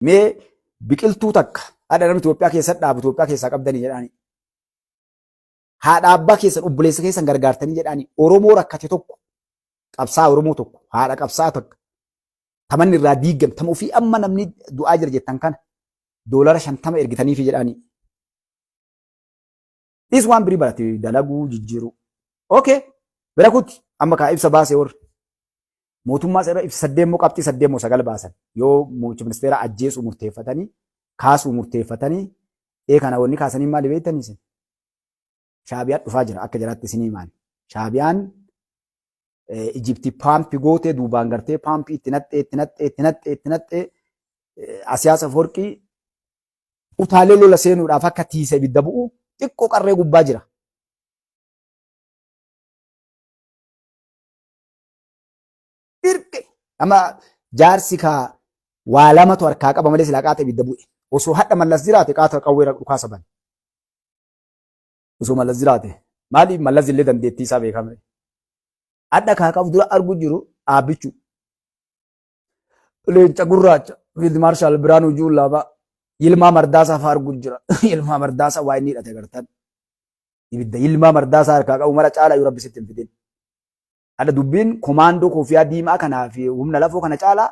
Mee biqiltuu takka haadha namni Itoophiyaa keessa dhaabu Itoophiyaa keessaa qabdanii jedhaani. Haadha abbaa keessan obboleessa keessan gargaartanii jedhaani. Oromoo rakkate tokko qabsaa Oromoo tokko haadha qabsaa takka tamanni irraa diigame tama ofii amma namni du'aa jira jettan kana doolara 50 ergitaniifi jedhaani. Dhis waan birii barate dalaguu jijjiiruu. Okay bira kuti amma kaa ibsa baase warri. Mootummaa irra ibsa saddeemmoo qabxii saddeemmoo sagal baasan yoo muummicha ministeera ajjeesuu murteeffatanii kaasuu murteeffatanii ee kana wanni kaasanii maali beektanii isin? Shaabiyaan dhufaa jira akka jiraatti isinii himaan. Shaabiyaan Ijipti paampi gootee duubaan gartee paampii itti naxxee itti naxxee itti naxxee itti naxxee Asiyaas Aforqii utaalee lola seenuudhaaf akka tiisa ibidda bu'u xiqqoo qarree gubbaa jira. Dirqe amma jaarsi kaa waa lamatu harkaa qaba malee silaa qaata ibidda bu'e. Osoo hadha Mallas jiraate qaata qawwee dhukaasa bane. Osoo Mallas jiraate maaliif Mallas illee dandeettii isaa beekame. Hadha kaa qabu dura argu jiru dhaabbichu. Leenca gurraacha Fiild Maarshaal Biraanuu Juullaa fa'a Yilmaa Mardaasaa fa'a argu jira. Yilmaa Mardaasaa waa inni hidhate gartan. Ibidda Yilmaa Mardaasaa harkaa qabu mara caalaa yoo rabbi sitti hin fidin. Hadha dubbiin komaandoo koofiyaa diimaa kanaa fi humna lafoo kana caalaa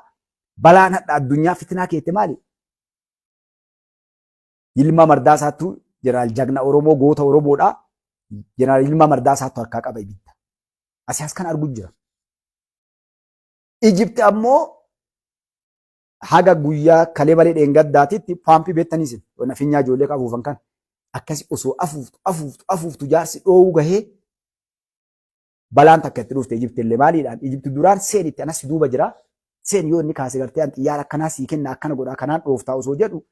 balaan hadha addunyaa fitinaa keette maali? Yilmaa Mardaasaattu jeneraal jagna Oromoo goota Oromoodha. Jeneraal Yilmaa Mardaasaattu harkaa qaba ibidda. Asii as kan argu jira. Ijipti ammoo haga guyyaa kalee malee dheengaddaatitti paampii beektanii isin wanna finyaa ijoollee afuufan kan akkasi osoo afuuftu afuuftu afuuftu jaarsi dhoowuu gahee balaan takka itti dhufte Ijipti illee maaliidhaan Ijipti duraan seen itti anas duuba jira seen yoo inni kaase gartee an xiyyaara akkanaa sii kenna akkana godha akkanaan dhooftaa osoo jedhu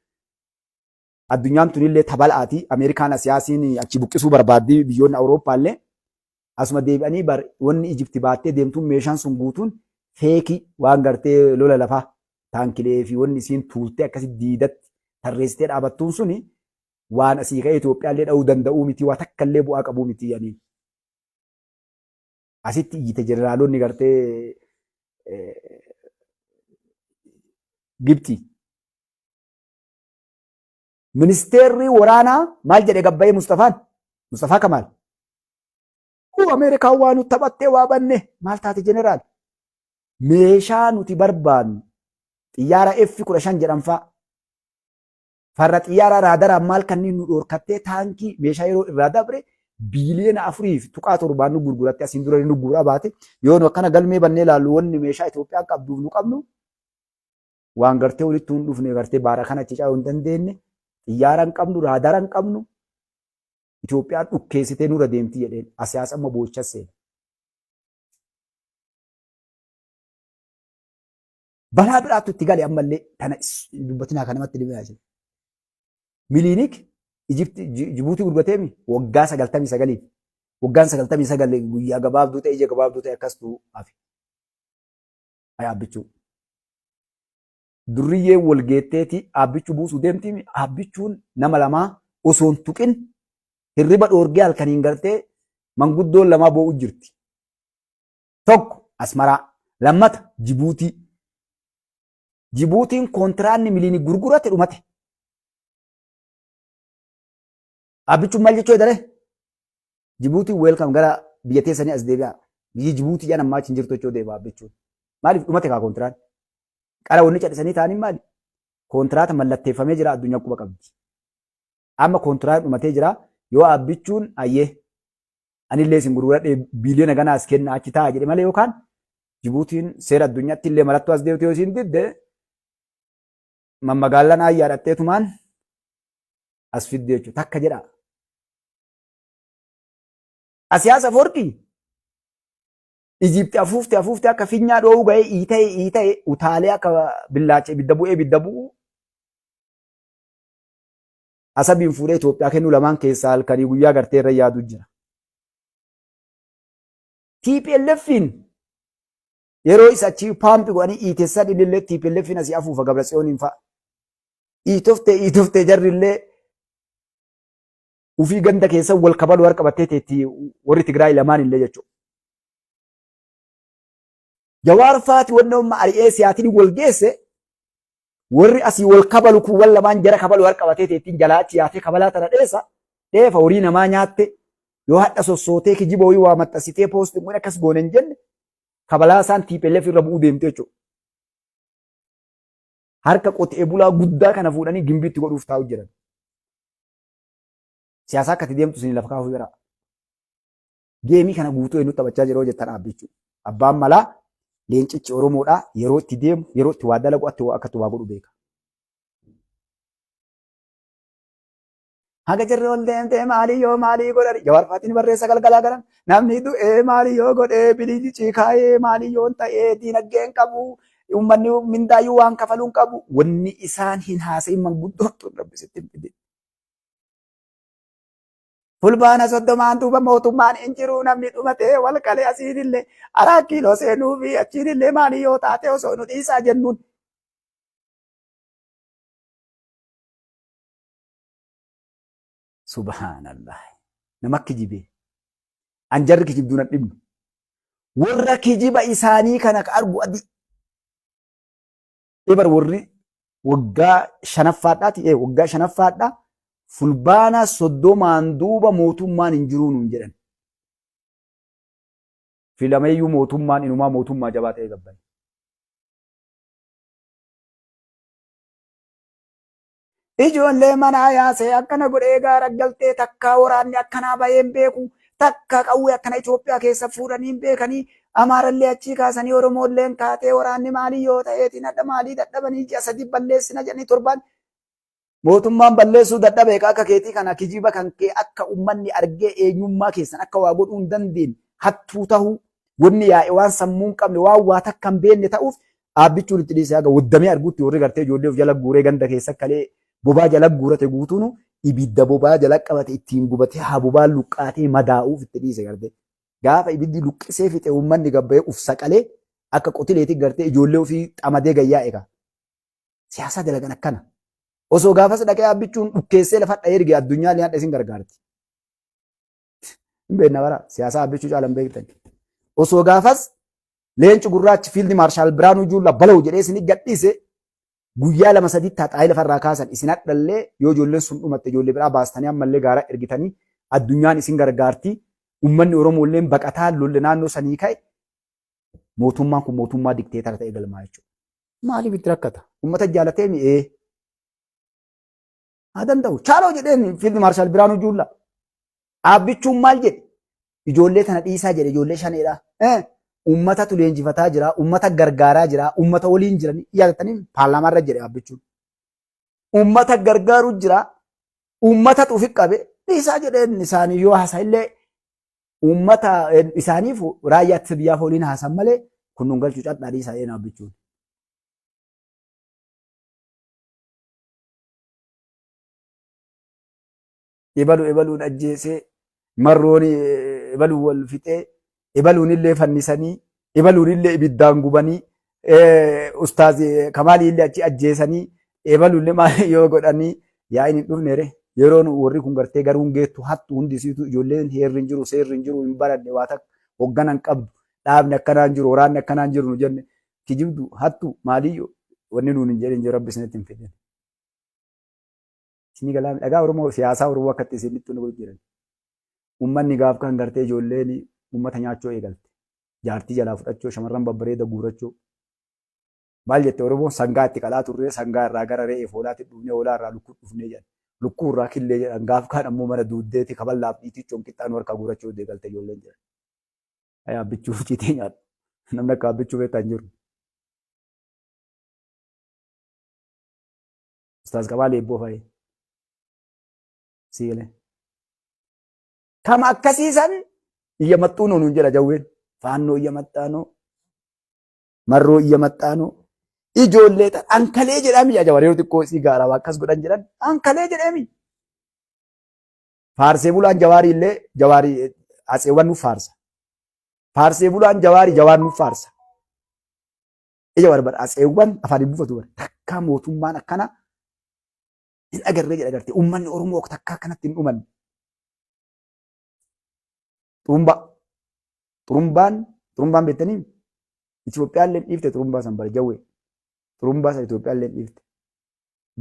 addunyaan tunillee tabal'aati Ameerikaan asiyaasiin achi buqqisuu barbaaddi biyyoonni Awurooppaallee asuma deebi'anii bar wanni Ijipti baattee deemtuun meeshaan sun guutuun feekii waan gartee lola lafaa taankilee fi wanni isiin tuultee akkasi diidatti tarreessitee dhaabattuun suni waan asii ka'ee Itoophiyaallee dha'uu danda'uu miti waa takka illee bu'aa qabuu miti jedhaniin. Asitti iyyite jeneraalonni gartee Gibxii. Ministeerri waraanaa maal jedhe gabbayee Mustafaan? Mustafaa Kamaal. Uu Ameerikaan waa nu taphattee waa banne maal taate jeneraal? Meeshaa nuti barbaannu xiyyaara F-15 jedhan faa farra xiyyaaraa raadaraan maal kanneen nu dhoorkattee taankii meeshaa yeroo irraa dabre biiliyoona 4.7n nu gurguratte asiin dura nu guuraa baate yoo nu akkana galmee bannee ilaallu wanni meeshaa Itoophiyaan qabduuf nu qabnu waan gartee walitti hin dhufne gartee baara kana achi caa'uu hin dandeenye xiyyaara hin qabnu raadara hin qabnu Itoophiyaan dhukkeessitee nurra deemti jedheen asiyaas amma boocha seena. Balaa biraattu itti gale ammallee tana dubbatinaa kan namatti dhibee jira. Miliinik Ijipti Jibuutii gurgurateemi waggaa 99f. Waggaan 99 guyyaa gabaabduu ta'e ija gabaabduu ta'e akkastu hafe. Aabbichuu. Durriyyeen wal geetteeti aabbichuu buusuu deemtiimi aabbichuun nama lamaa osoo hin tuqin hirriba dhoorgee halkaniin gartee manguddoon lamaa boo'u jirti. Tokko Asmaraa, lammata Jibuutii. Jibuutiin kontiraanni miliini gurgurate dhumate. Abbichuun maal jechuu edare? Jibuutiin weelkam gara biyya teessanii as deebi'aa. Biyyi Jibuutii jedhan ammaa achi hin jirtu jechuu deebi'a abbichuun. Maaliif dhumate kaa kontiraan? Qara wanni cadhisanii ta'anii maali? Kontiraata mallatteeffamee jira addunyaan quba qabdi. Amma kontiraan dhumatee jira yoo abbichuun ayyee anillee isin gurguradhee biiliyoona ganaa as kenna achi taa'a jedhe malee yookaan Jibuutiin seera addunyaatti illee marattuu as deemte yoo isiin didde mammagaalaan aayyaa dhaqxeetumaan as fidde jechuudha. Takka jedha. Asiyaas Afoorqii Ijiipti afuufte afuufte akka finyaa dhoowuu ga'ee iita'e iita'e utaalee akka billaacha ibidda bu'ee ibidda bu'u Asabiin fuudhee Itoophiyaa kennuu lamaan keessaa halkanii guyyaa gartee irra yaadu jira. TPLFin yeroo isa achii paampi godhanii iitessan innillee TPLFin asii afuufa Gabratsiyooniin fa'a. Iitoftee iitoftee jarri illee ufii ganda keessa wal kabaluu harka qabattee teetti warri Tigraay lamaan illee jechuudha. Jawaar faati wanni amma ari'ee siyaatiin wal geesse Warri asii wal kabalu kuuwwan lamaan jara kabalu harka qabatee teettiin jalaa achi yaatee kabalaa tana dheessa dheefa horii namaa nyaatte yoo hadha sossootee kijiba horii waa maxxansitee poostii kun akkas goone hin jenne kabalaa isaan TPLF irra bu'uu deemte jechuudha. Harka qotee bulaa guddaa kana fuudhanii gimbiitti godhuuf taa'u jiran. Siyaasa akka itti deemtu isin lafa kaa'uu jira. Geemii kana guutuu eenyu taphachaa jira jettan dhaabbichu. Abbaan malaa leencichi Oromoodhaa yeroo itti deemu yeroo itti waa dalagu akka itti waa godhu beeka. Haga jirri ol deemtee maalii yoo maalii godhani Jawaar Faatiin barreessa galgalaa galan namni du'ee maalii yoo godhee bilii ciikaayee maalii yoo ta'ee diinagdeen qabu uummanni mindaayyuu waan kafaluu hin qabu wanni isaan hin haasa'in manguddoon tun rabbi sitti hin fidin. Fulbaana 30n duuba mootummaan hin jiru namni dhumatee wal qalee asiinillee araa kiiloo seenuu fi achiinillee maalii yoo taate osoo nu dhiisaa jennuun. Subhaanallah. Nama kijibee. An jarri kijibduu nan dhibnu. Warra kijiba isaanii kana ka argu adii. Ebar warri waggaa shanaffaadhaati waggaa shanaffaadhaa fulbaana 30n duuba mootummaan hin jiruu nuun jedhan. Filameeyyuu mootummaan inumaa mootummaa jabaa ta'ee gabbane. Ijoollee manaa yaasee akkana godhee gaara galtee takkaa waraanni akkanaa bahee hin beeku. Takka qawwee akkana Itoophiyaa keessa fuudhanii hin beekanii. Amaarallee achii kaasanii Oromoolleen kaatee waraanni maalii yoo ta'eetiin hadha maalii dadhabanii ji'a 3 balleessina jedhanii torbaan mootummaan balleessuu dadhabe akka keetii kana kijiba kan kee akka uummanni argee eenyummaa keessan akka waa godhuu hin dandeenye hattuu tahuu wanni yaa'e waan sammuu hin qabne waan waa takka hin beekne ta'uuf Dhaabbichuun itti dhiisee haga waddamee argutti warri gartee ijoollee of jala guuree ganda keessa kalee bobaa jala guurate guutuunu ibidda bobaa jala qabate ittiin gubatee haa bobaan luqqaatee madaa'uuf itti dhiise gartee. Gaafa ibiddi luqqisee fixe uummanni gabbayee uf saqalee akka qotileetti gartee ijoollee ofii xamadee gayyaa'e kaa. Siyaasaa dalagan akkana. Osoo gaafas dhaqee dhaabbichuun dhukkeessee lafa dha'ee erge addunyaa illee hadha isin gargaarti. Hin beekna bara siyaasaa dhaabbichuu caalan beektan. Osoo gaafas Leenci gurraachi fiildi maarshaal Biraanuu Juullaa bala'u jedhee isin gadhiise guyyaa lama sadiitti haxaa'ee lafarraa kaasan isin hadhallee yoo ijoolleen sun dhumatte ijoollee biraa baastanii ammallee gaara ergitanii addunyaan isin gargaarti uummanni Oromoo illee baqataa lolle naannoo sanii ka'e mootummaan kun mootummaa dikteetara ta'e galmaa jechuudha. Maaliif itti rakkata? Uummata jaalatee mi'ee haa danda'u. Chaaloo jedheen fiildi maarshaal Biraanuu Juullaa. Dhaabbichuun maal jedhe? Ijoollee tana dhiisaa jedhe ijoollee shaneedha. Uummatatu leenjifataa jira, uummata gargaaraa jira, uummata waliin jiran yaadattanii paarlaamaa irra jedhe dhaabbichuun. Uummata gargaaru jira, uummatatu ofi qabe dhiisaa jedheen isaanii yoo haasa illee uummata isaaniif raayyaa ittisa biyyaaf waliin haasan malee kun nun galchuu cadhaa dhiisaa jedheen dhaabbichuun. Ebalu ebaluun ajjeesee marroon ebaluu wal fixee ebaluun illee fannisanii ebaluun illee ibiddaan gubanii ustaaz Kamaalii illee achi ajjeesanii ebaluun illee maal yoo godhanii yaa'iin hin dhufne re yeroon warri kun gartee garuun geettu hattu hundi isiitu ijoolleen heerri hin jiru seerri hin jiru hin baranne waa takka hoggana hin qabdu dhaabni akkanaan jiru waraanni akkanaan jiru nu jenne kijibdu hattu maaliyyoo wanni nuun hin jedhin jiru rabbi isinitti hin fidin. Isinii galaa dhagaa Oromoo siyaasaa Oromoo akkatti isinitti nu godhu jiran. Uummanni gaaf kan gartee ijoolleen uummata nyaachuu eegalte. Jaartii jalaa fudhachuu shamarran babbareeda guurachuu. Maal jette Oromoon sangaa itti qalaa turree sangaa irraa gara re'ee hoolaatti dhufnee hoolaa irraa lukkuu dhufnee jedhan. Lukkuu irraa killee jedhan gaaf kaan ammoo mana duuddeeti kaballaaf dhiitichoon qixxaa nu harkaa guurachuu eegalte ijoolleen jedhan. Ayaa bichuu ciitee nyaadhu. Namni akka abbichuu beektaa hin jiru. Ustaaz Qabaa Leebboo fa'i. Sii galee. Kama akkasiisan iyya maxxuunoo nuun jedha jawween. Faannoo iyya maxxaanoo. Marroo iyya maxxaanoo. Ijoollee tan ankalee jedhami ajaba yeroo xiqqoo isii gaaraa akkas godhan jedhan ankalee jedhami. Faarsee bulaan jawaarii illee jawaarii atseewwan nuuf faarsa. Faarsee bulaan jawaarii jawaar nuuf faarsa. Ija barbada atseewwan afaan hin buufatu bara. Takkaa mootummaan akkana hin agarree jedha garte. Uummanni Oromoo takkaa akkanatti hin dhumanne. Xurumbaa. Xurumbaan xurumbaan beektanii Itoophiyaan illee dhiifte xurumbaa san bara jawwee. Xurumbaa san Itoophiyaan illee dhiifte.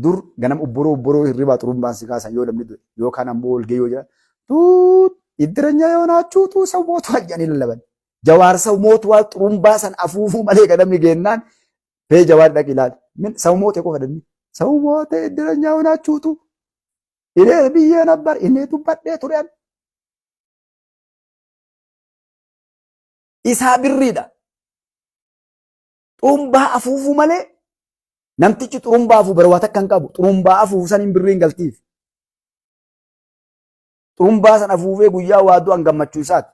Dur ganama obboroo obboroo hirribaa xurumbaan si kaasan yoo namni du'e yookaan ammoo walgahii yoo jiran tuut iddiranya yoo naachuutu saw mootu jedhanii lallaban. Jawaar saw mootu waa xurumbaa san afuufuu malee ganamni geennaan fee jawaar dhaqi ilaali. Min saw moote qofa danni. Saw moote iddiranya yoo naachuutu inee biyyee nabbar inee dubbadhee ture. Isaa birriidha. Xurumbaa afuufuu malee namtichi xurumbaa afuuf bara waa takka hin qabu. Xurumbaa afuufu saniin birriin galtiif. Xurumbaa san afuufee guyyaa waa du'an gammachuu isaati.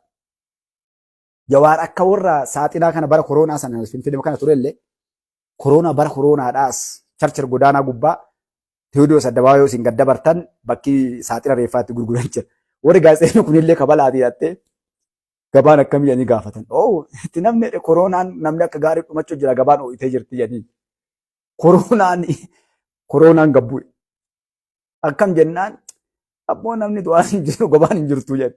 Jawaar akka warra saaxinaa kana bara koroonaa sana Finfinnee kana turellee koroonaa bara koroonaadhaas charchar godaanaa gubbaa Tewoodiroos Addabaabaa isin gad dabartan bakki saaxina reeffaatti gurguran jira. Warri gaazexeessonni kunillee kabalaatii hidhattee gabaan akkamii jedhanii gaafatan. Oo itti namni jedhe koronaan namni akka gaarii dhumachuu jira gabaan ho'itee jirti jedhanii. Koronaan koronaan gabbu'e. Akkam jennaan abboo namni du'aan hin jiru gabaan hin jirtu jedhe.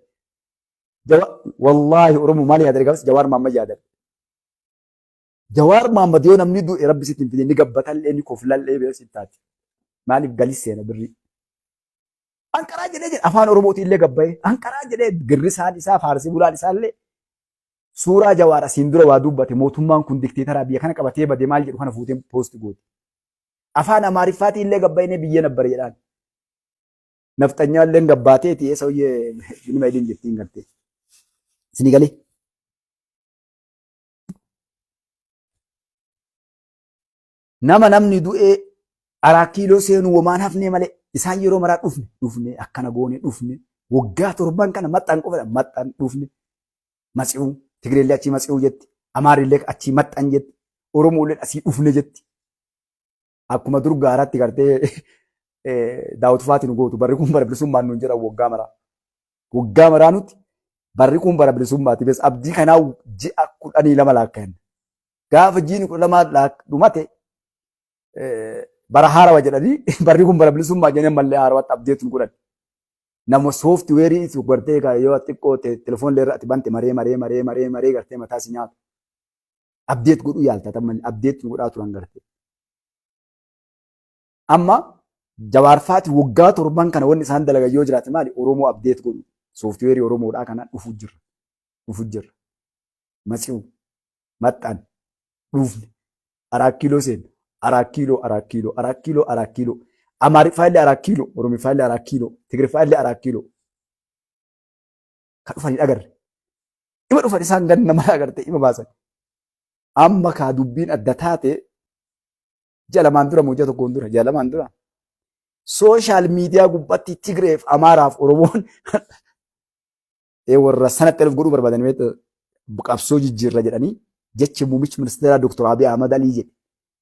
Wallaahi Oromoo maal yaadare gaafas Jawaar Mahammad yaadare. Jawaar Mahammad yoo namni du'e rabbi sitti hin fidin ni gabbatallee ni koflallee bira sitti taati. Maaliif galis seena birrii. Anqaraa jedhee jedhe afaan Oromootiin illee gabbayee anqaraa jedhee girrisaan isaa faarsii bulaan isaa illee suuraa Jawaar asiin dura waa dubbate mootummaan kun dikteetaraa biyya kana qabatee bade maal jedhu kana fuutee poosti goote. Afaan Amaariffaatiin illee gabbayinee biyya nabbare jedhaan. Nafxanyaa illee gabbaateeti eessa hoyyee minima idin jettiin gartee. Isinii galee. Nama namni du'ee araa kiiloo seenuu womaan hafnee malee isaan yeroo maraa dhufne dhufne akkana goone dhufne waggaa torban kana maxxan qofa maxxan dhufne matsi'uu Tigreellee achii matsi'uu jetti Amaarillee achii maxxan jetti Oromoollee asii dhufne jetti. Akkuma dur gaaratti gartee daawwatu faatiin gootu barri kun bara bilisummaan nuun jedhan waggaa maraa. Waggaa maraa nuti barri kun bara bilisummaati bes abdii kanaa ji'a 12 laakkayan. Gaafa jiini 12 dhumate bara haarawa jedhanii barri kun bara bilisummaa jedhanii ammallee haarawatti abdeetu nu godhan. Nama sooftiweerii itti gartee yoo xiqqoo telefoon irra ati bante maree maree maree maree maree gartee mataa si nyaatu. Abdeet godhuu yaalta tamman abdeet nu godhaa turan gartee. Amma jawaarfaati waggaa torban kana wanni isaan dalagan yoo jiraate maali Oromoo abdeet godhu sooftiweerii Oromoodhaa kana dhufu jirra. Dhufu jirra. Matsi'u. Maxxan. Dhufne. Araa kiiloo seenna. Araa kiiloo araa kiiloo araa kiiloo araa kiiloo. Amaariffaa illee araa kiiloo. Oromiffaa illee araa kiiloo. Tigiriffaa illee araa kiiloo. Kan dhufanii agarre. Ima dhufan isaan ganna mara agarte ima baasan. Amma kaa dubbiin adda taate ji'a lamaan dura moo ji'a tokkoon dura ji'a lamaan dura sooshaal miidiyaa gubbatti Tigreef Amaaraaf Oromoon warra sanatti elf godhuu barbaadan qabsoo jijjiirra jedhanii jechi muummichi ministeeraa Dr. Abiy Ahmad Alii jedhe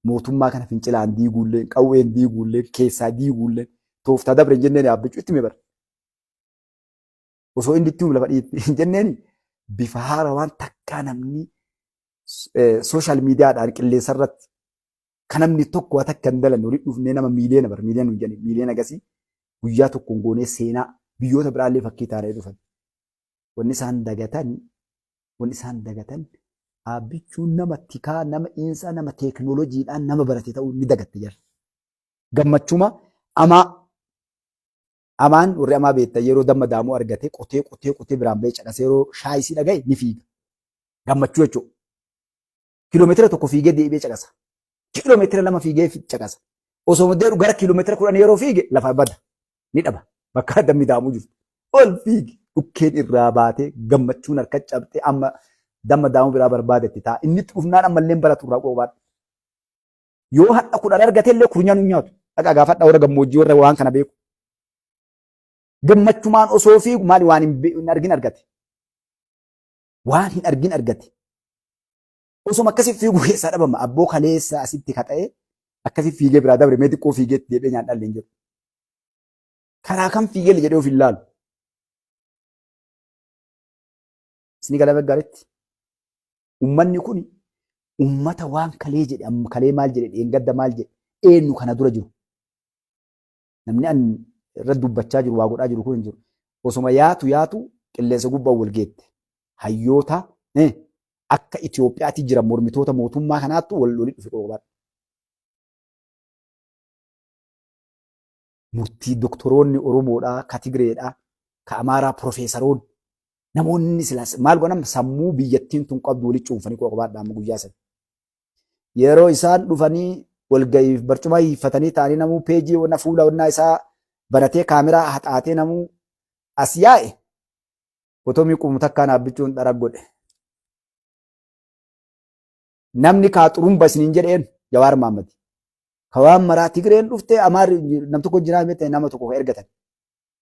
mootummaa kana fincilaan diiguulleen qawween diiguulleen keessaa diiguulleen tooftaa dabre hin jenneen yaabbachuu itti bara. Osoo inni itti lafa dhiitti hin jenneen bifa haarawaan takkaa namni sooshaal miidiyaadhaan qilleensa irratti kan namni tokko waa takka hin dalanne walitti dhufnee nama miiliyoona bara miiliyoona hin jenne miiliyoona gasii guyyaa tokkoon goonee seenaa biyyoota biraallee fakkii taanee dhufan. Wanni isaan dagatan wanni isaan dagatan dhaabbichuun nama tikaa nama iinsaa nama teekinooloojiidhaan nama barate ta'uu ni dagatte jara. Gammachuma amaa amaan warri amaa beektan yeroo damma daamuu argate qotee qotee qotee biraan ba'ee caqasee yeroo shaayisii dhaga'e ni fiiga. Gammachuu jechuudha. Kiiloomeetira tokko fiigee deebi'ee caqasa. Kiiloomeetira 2 fiigee caqasa. Osoo deemu gara kiiloomeetira 10 yeroo fiige lafa bada. Ni dhaba. Bakka dammi daamuu jirtu. Ol fiigi. Dhukkeen irraa baatee gammachuun harka cabxee amma damma daamuu biraa barbaadetti ta'a. Inni itti dhufnaan ammallee baratu irraa qobaadha. Yoo hadha 10 argate illee kurnyan hin nyaatu. Dhaqaa gaafadha warra gammoojjii warra waan kana beeku. Gammachumaan osoo fiigu maali waan hin argin argate. Waan hin argin argate. Osuma akkasii fiiguu keessaa dhabama. Abboo kaleessa asitti kaxa'ee akkasii fiigee biraa dabre mee xiqqoo fiigee itti deebi'ee nyaadhaan hin jiru. Karaa kam fiigee jedhee of hin laalu. Isinii gala gaariitti. Ummanni kun ummata waan kalee jedhe amma kalee maal jedhe dheengadda maal jedhe eenyu kana dura jiru. Namni an irra dubbachaa jiru waa godhaa jiru kun hin jiru. Osoma yaatu yaatu qilleensa gubbaan wal geette. Hayyoota akka Itoophiyaatti jiran mormitoota mootummaa kanaattu wal walitti dhufe qobaadha. Murtii doktoroonni Oromoodhaa, ka Tigreedhaa, ka Amaaraa, profeesaroonni namoonni silaas maal godhan sammuu biyyattiin tun qabdu walitti cuunfanii qoqobaadhaa amma guyyaa sana. Yeroo isaan dhufanii walga'iif barcuma hiiffatanii ta'anii namuu peejii wanna fuula wannaa isaa banatee kaameraa haxaatee namuu as yaa'e otomii qumu takkaan dhaabbichuun dhara godhe. Namni kaa xurumba isiniin jedheen Jawaar Mahaammad. Ka waan maraa Tigreen dhuftee Amaarri nam tokko jiraa miti nama tokko ka ergatan.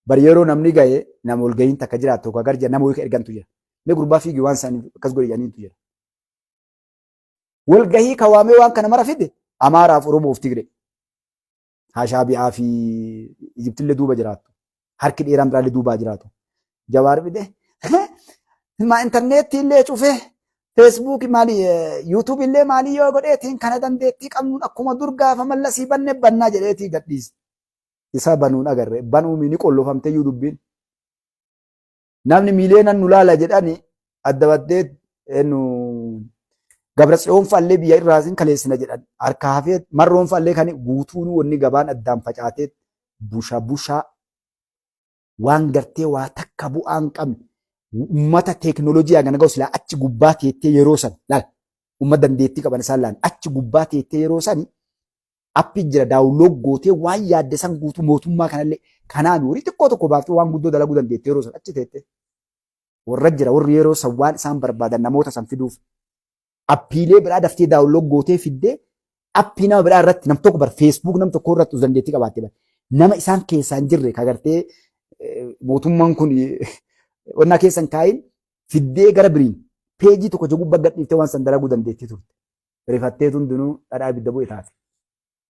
Bar yeroo namni gahe nama walga'iin takka jiraatu tokko agar jira nama wayii ka ergantu jira. Mee gurbaa fiigi waan isaanii akkas godhe jedhaniitu jira. Walgahii ka waamee waan kana mara fide Amaaraaf Oromoof Tigree. Haa Shaabi'aa fi Ijiptillee duuba jiraattu. Harki dheeraan biraallee duubaa jiraatu. Jawaar fide maa intarneetii illee cufee feesbuukii maali yuutuubii illee maalii yoo godheetiin kana dandeettii qabnuun akkuma dur gaafa mallasii banne bannaa jedheetii gadhiise. Isa banuun agarre banuumi ni qollofamtee iyyuu dubbiin. Namni miiliyoonan nu laala jedhani adda baddee nu Gabratsiyoon fa'allee biyya irraa sin kaleessina jedhan harka hafee marroon fa'allee kan guutuun wanni gabaan addaan facaatee busha bushaa waan gartee waa takka bu'aa hin qabne ummata teekinooloojii hagana ga'u silaa achi gubbaa teettee yeroo san laal ummata dandeettii qaban isaan laan achi gubbaa teettee yeroo sani appii jira daawunlood gootee waan yaadde san guutuu mootummaa kanallee kanaan horii xiqqoo tokko baaftee waan guddoo dalaguu dandeette yeroo san achi teettee. Warra jira warri yeroo san waan isaan barbaadan namoota san fiduuf appiilee biraa daftee daawunlood gootee fiddee appii nama biraa irratti nam tokko bar feesbuuk nam tokko irratti osoo dandeettii qabaatte bar nama isaan keessaa hin jirre ka gartee mootummaan kun wannaa keessa hin kaayin fiddee gara biriin peejii tokko jaguu bagga dhiiftee waan san dalaguu dandeettii turte. Rifattee hundinuu dhadhaa ibidda bu'e taate.